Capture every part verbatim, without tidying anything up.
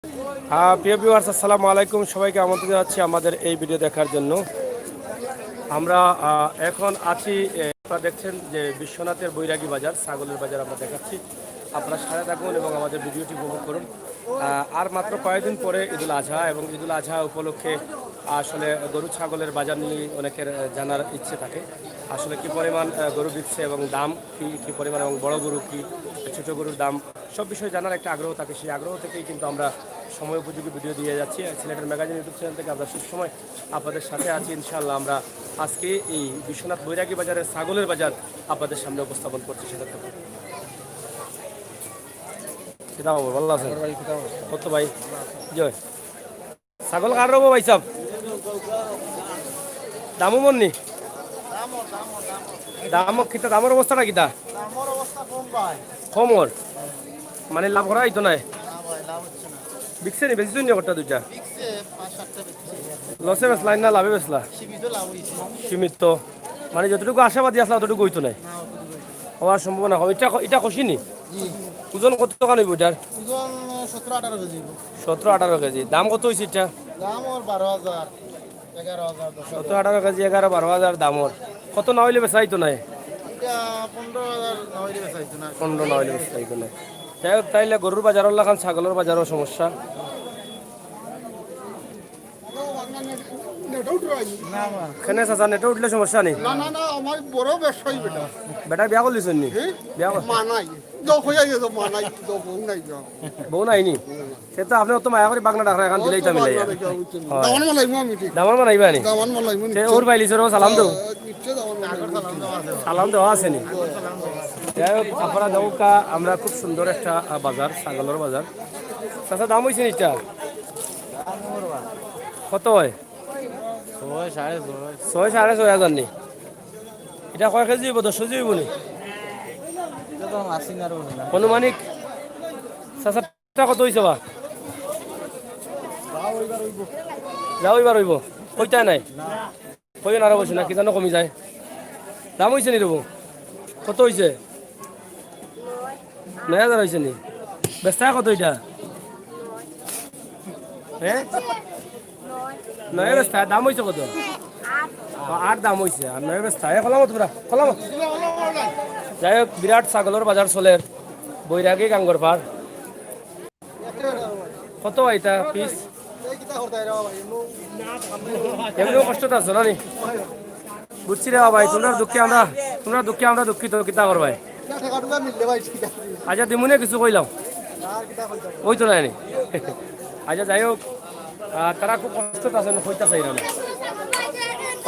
আহ, প্রিয় ভিউয়ার্স, আসসালামু আলাইকুম। সবাইকে আমন্ত্রণ জানাচ্ছি আমাদের এই ভিডিও দেখার জন্য। আমরা আহ, এখন আছি, এ, আপনারা দেখছেন যে বিশ্বনাথের বৈরাগী বাজার, ছাগলের বাজার আমরা দেখাচ্ছি। আপনারা সাথে থাকুন এবং আমাদের ভিডিওটি উপভোগ করুন। আহ, আর মাত্র কয়েকদিন পরে ঈদুল আজহা, এবং ঈদুল আজহা উপলক্ষে আসলে গরু ছাগলের বাজার নিয়ে অনেকের আহ, জানার ইচ্ছে থাকে, আসলে কি পরিমাণ আহ, গরু বিকছে এবং দাম কি, কি পরিমাণ, এবং বড় গরু কি, ছোট গরুর দাম, সব বিষয়ে জানার একটা আগ্রহ থাকে। সেই আগ্রহ থেকেই কিন্তু আমরা সময় উপযোগী ভিডিও দিয়ে যাচ্ছি। আর সিলেটের ম্যাগাজিন ইউটিউব চ্যানেল থেকে আমরা সবসময় আপনাদের সাথে আছি। ইনশাআল্লাহ, আমরা আজকে এই বিশ্বনাথ বৈরাগী বাজারের ছাগলের বাজার আপনাদের সামনে উপস্থাপন করছি। সেটা থাকুন। কিতা খবর? ভালো আছেন? কত ভাই? জয়। ছাগল কার রবো ভাই সাহেব? দামও মন নি? দামও কিতা, দামর অবস্থাটা কিতা? দামর অবস্থা কম ভাই। কমর? মানে লাভ করা হইতো নাই? না ভাই, লাভ হচ্ছে না। বিকছে নি? বেশি জন্য করতে দুইটা? বিকছে পাঁচ সাতটা বিকছে। লসে বেচলা না লাভে বেচলা? সীমিত লাভ হইছে। সীমিত। মানে যতটুকু আশাবাদী আসলে অতটুকু হইতো নাই? না, অতটুকু হইতো না। হওয়ার সম্ভাবনা কম। এটা, এটা কষি নি? জি। ওজন কত টাকা নিব এটার? ওজন সতেরো আঠারো কেজি। সতেরো আঠারো কেজি। দাম কত হইছে এটা? দাম ওর বারো হাজার, এগারো হাজার, দশ হাজার। সতেরো আঠারো কেজি, এগারো বারো হাজার দাম ওর। কত না হইলে বেচা হইতো নাই? এটা পনেরো হাজার না হইলে বেচা হইতো না। পনেরো না হইলে বেচা হইতো নাই। যাই হোক, তাইলে গরুর বাজারও লাখান, ছাগলের বাজারও সমস্যা। না, না। কেনে চাচা, নেটে উঠলে সমস্যা নেই? না, না, না, আমার বড় ব্যবসায়ী বেটা। বেটা বিয়া করলিছইন নি? হে? বিয়া কর- মা নাই। দো হইয়া গেছে, মা নাই, দো বউ নাই, দো। বউ নাই নি? সে তো আপনি অত মায়া করি বাগনা ডাকরা এখন দিলেই তো মিলাই যায়। বাগনা ডাকরা, বুঝছেন? হয়। দামান মালাইমু আমি ঠিক। দামান বানাইবা নি? দামান মালাইমু সে নিশ্চয়। ওর বাইলি সরো সালাম দেও। নিশ্চয় দামান মালাইমু। সালাম দেওয়া আছে নি? যাই হোক, আপনারা দেখউক্কা, আমরা খুব সুন্দর একটা আহ, বাজার, ছাগলের বাজার। চাচা, দাম হইছে নি এটা? কত হয়? ছয়, সাড়ে ছয়। ছয়, সাড়ে ছয় হাজার নি? এটা কয় কেজি হইব? দশ কেজি হইব নি? এটা তো মাসি না রইব না। অনুমানিক চাচাটা কত হইছে বা? যাও এবার হইব। কইতা নাই? কইও না আরো বসে না, কি জানো কমি যায়। দাম হইছে নি রবো? কত হইছে? নয় হাজার হইছে নি? বেচতা কত এটা? হ্যাঁ? নয় বেচতা, দাম হইছে কত? ও, আট দাম হইছে, আর নয় বেচতা। এ, খোলামো তোমরা, খোলামো। যাই হোক, বিরাট ছাগলের বাজার চলের, বৈরাগী গাঙ্গর পার। কত এটা পিস? এমনিও কষ্টত আছো না নি? বুঝছি রে বাবা, তোমরা দুঃখে আমরা, তোমরা দুঃখে আমরা দুঃখিত, কিতা করবায়? আচ্ছা, দিমুনে কিছু কইলাম। ওই তো নাই নি। আচ্ছা, যাই হোক, আহ, তারা খুব কষ্টত আছেন, কইতা চাইরা না।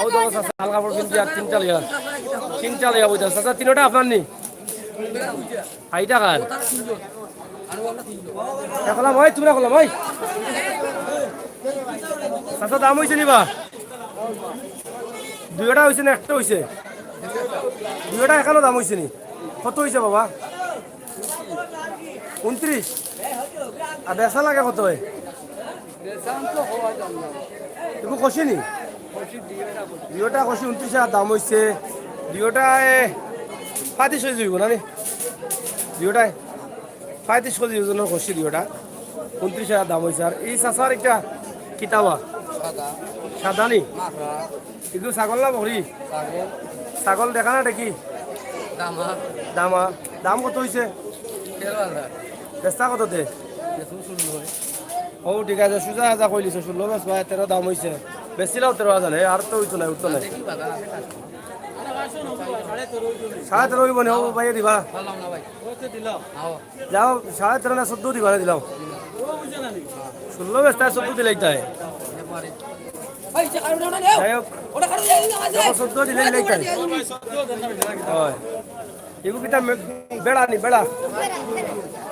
ও দেখো, চাচা, হালকা পড়বেন যে আর তিনটা লইয়া, তিনটা লইয়া বইতা। চাচা, তিনটা আপনার নি? আইটা কার? এ, খোলা ভাই, তোমরা খোলা ভাই। চাচা, দাম হইছে নি বা? দুইটা হইছে না একটা হইছে? দুইটা এখানো দাম হইছে নি? কত হইছে বাবা? উনত্রিশ। আর বেচা লাগে কত হয়? একটু কষি নি? দুইটা কষি উনত্রিশ হাজার দাম হইছে। দুইটায় পঁয়ত্রিশ কেজি হইব না নি? দুইটায় পঁয়ত্রিশ কেজি ওজনের কষি দুইটা। উনত্রিশ হাজার দাম হইছে। আর এই চাচার একটা কিতা বা? সাদা। সাদা নি? মাখা। কিন্তু ছাগল না বকরি? ছাগল। ছাগল দেখা না দেখি? দামা। দামা। দাম কত হইছে? তেরো হাজার। বেচতা কত দে? বেচমু ষোলো। ও, ঠিক আছে, সুজা হাজা কইলিছে, ষোলো বেচবা, তেরো দাম হইছে। বেচছিলাও তেরো হাজার, হে, আর তো হইতো না, উঠতো না। দেখি বাজার আছে কাজ। সাড়ে তেরো হইব নি, ও ভাইয়ে দিবা? বললাম না ভাই। যাও, সাড়ে তেরো না চোদ্দ দিবা না দিলাও। ষোলো বেচতা চোদ্দ দিলে তাই। যাই হোক, চোদ্দ দিলে তাই। হয়। এগু কিতা মে-, বেড়া নি, বেড়া?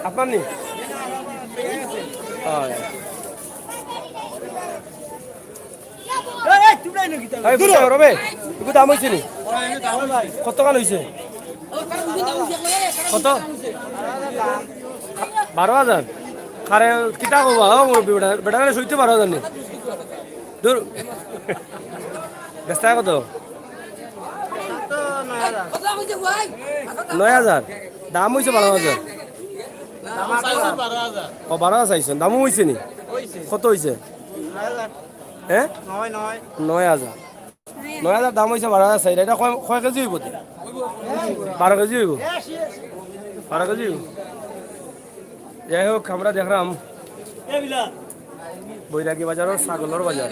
আপনার নি? হয়। এই, এই, তোমরা এনে কিতা? এই, বুঝতে পারো বে? এগু দাম হইছে নি? কত কান হইছে? কত? বারো হাজার? আরে, কিতা কবা, ও মুরব্বি বেটা, বেটা মানে সইতে বারো হাজার নি? দূর। বেচতা কত? নয় হাজার। দাম হইছে বারো হাজার। ও, বারো হাজার চাইছইন, দামও অইছে নি? কত অইছে? হ্যাঁ, নয় হাজার। নয় হাজার দাম অইছে, বারো হাজার চাইরা। ইটা কয়, কয় কেজি অইবো তে? বারো কেজি অইবো, বারো কেজি অইবো। যাই হোক, আমরা দেখরাম বৈরাগী বাজারর ছাগলর বাজার।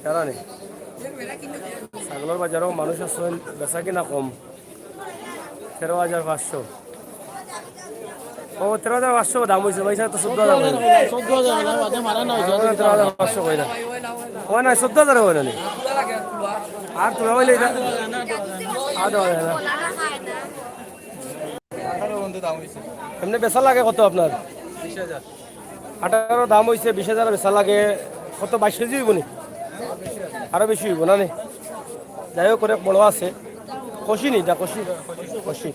তারা নেই, ছাগলর বাজারও মানুষ আছইন, বেচা কিনা কম। তেরো হাজার পাঁচশো। ও, তেরো হাজার পাঁচশো দাম অইছে, ভাই, তো চোদ্দ হাজার কইরা। চোদ্দ হাজার কইরা, বাদে মারা না অইছে। তেরো হাজার পাঁচশো কইরা। ও না, চোদ্দ হাজার কইরা নি। আর তোরা অইলে ইটা, আর দেওয়া যায় না। এমনে বেচা লাগে কত আপনার? আঠারো দাম অইছে, বিশ হাজার বেচা লাগে। কত, বাইশ কেজি অইবো নি? আরো বেশি অইবো না নি? যাই হোক, অনেক বড় আছে। কষি নি, ইটা কষি? কষি।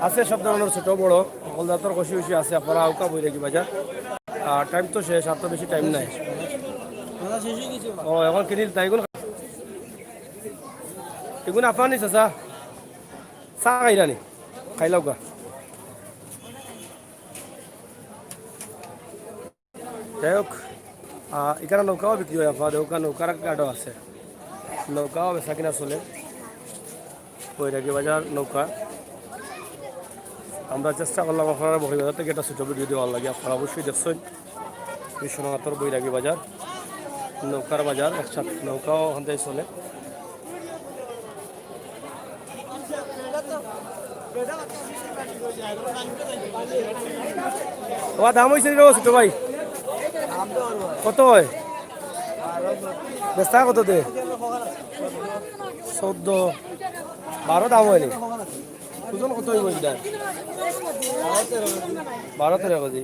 আছে সব ধরনর ছোট বড়, হকল জাতর কষি উষি আছে। আপনারা আউক্কা বৈরাগী বাজার। আর টাইম তো শেষ, আর তো বেশি টাইম নাই। ও, এখন কিনিল তাই গুণ। এগুন আফানি চাচা। চা খাইরা নি? খাইলাউক্কা। যাই হোক, আহ, ইখানো নৌকাও বিক্রি অয়, আপনারা দেখউক্কা, নৌকার ঘাটও আছে, নৌকাও বেচা কিনা চলে। বৈরাগী বাজার নৌকা। আমরা চেষ্টা করলাম আপনারা বকরি বাজার থাকি একটা ছোট ভিডিও দেওয়ার লাগি, আপনারা অবশ্যই দেখছইন। বিশ্বনাথর বৈরাগী বাজার, নৌকার বাজার, একসাথে নৌকাও অখান থাকি চলে। ওবা, দাম অইছে নি রে ছোট ভাই? কত অয়? বেচতা কত তে? চৌদ্দ, বারো দাম অয়নি। ওজন কত অইবো ইটার? বারো তেরো কেজি।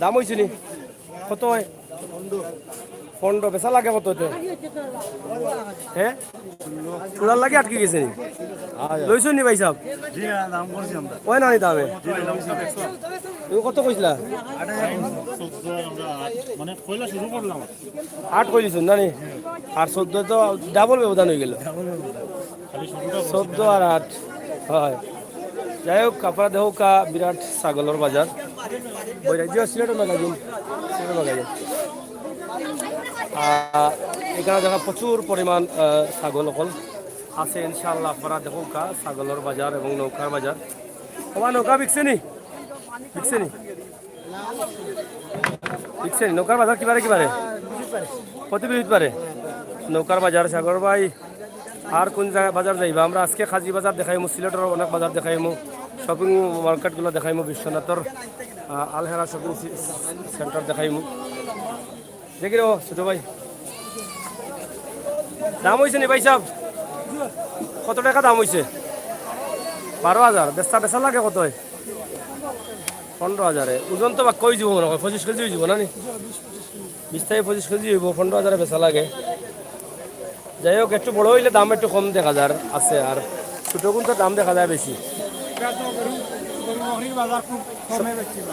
দাম অইছে নি? কত অয়? পনরো। বেচা লাগে কত ইতে? হ্যাঁ? তোলার লাগি আটকি গেছে নি? লইছো নি ভাই সাহেব? জি, হ্যাঁ, দাম করছি আমরা। অয় না নি দামে? জি, দাম করছি। তুমি কত কইছিলা? মানে, পয়লা শুরু করলাম। আট কইলিছইন না নি? আর চৌদ্দ তো ডাবল ব্যবধান অই গেল। চৌদ্দ আর আট। হয়। যাই হোক, আপনারা দেখউক্কা বিরাট ছাগলর বাজার। বৈরাগী সিলেটর ম্যাগাজিন, সিলেটর ম্যাগাজিন। আহ, ইখানো দেখউক্কা প্রচুর পরিমাণ, আহ, ছাগল অকল আছে। ইনশাআল্লাহ, আপনারা দেখউক্কা ছাগলর বাজার এবং নৌকার বাজার। ওবা, নৌকা বিকছে নি? বিকছে নি? বিকছে নি? নৌকার বাজার কিবারে কিবারে? প্রতি বৃহস্পতিবারে। নৌকার বাজার, সাগর ভাই। আর কোন জাগা বাজার যাইবা? আমরা আজকে কাজী বাজার দেখাইমু, সিলেটর অনেক বাজার দেখাইমু, শপিং মার্কেটগুলা দেখাইমু, বিশ্বনাথর, আহ, আলহেরা শপিং সে-, সেন্টার দেখাইমু। দেখি রে ও ছোট ভাই, দাম অইছে নি ভাই সাহেব? কত টেকা দাম অইছে? বারো হাজার। বেচা, বেচা লাগে কত অয়? পনরো হাজারে। ওজন তো বাক্কা অইযিবো মনে অয়, পঁচিশ কেজি অইযিবো না নি? বিশ থাকি পঁচিশ কেজি অইবো, পনরো হাজারে বেচা লাগে। যাই হোক, একটু বড় অইলে দাম একটু কম দেখা যার, আছে, আর ছোটগুন তো দাম দেখা যায় বেশি।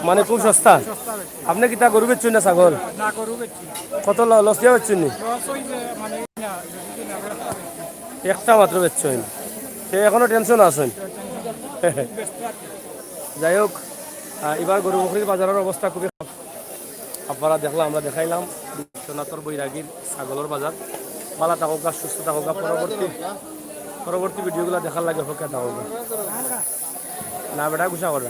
মানে খুব সস্তা। আপনে কিতা গরু বেচছইন না ছাগল? না, গরু বেচছি। কত ল-, লস দিয়া বেচছইন নি? লস অইছে, মানে, না, বেশি দিন না, বেচছি। একটা মাত্র বেচছইন, তে এখনো টেনশন আছইন। যাই হোক, আহ, ইবার গরু বকরির বাজারর অবস্থা খুবই খারাপ। আপনারা দেখলা, আমরা দেখাইলাম বিশ্বনাথর বৈরাগীর ছাগলর বাজার। ভালা থাকউক্কা, সুস্থ থাকউক্কা, পরবর্তী, পরবর্তী ভিডিওগুলা দেখার লাগি অপেক্ষা থাকউক্কা। না বেটা, গুছা কর।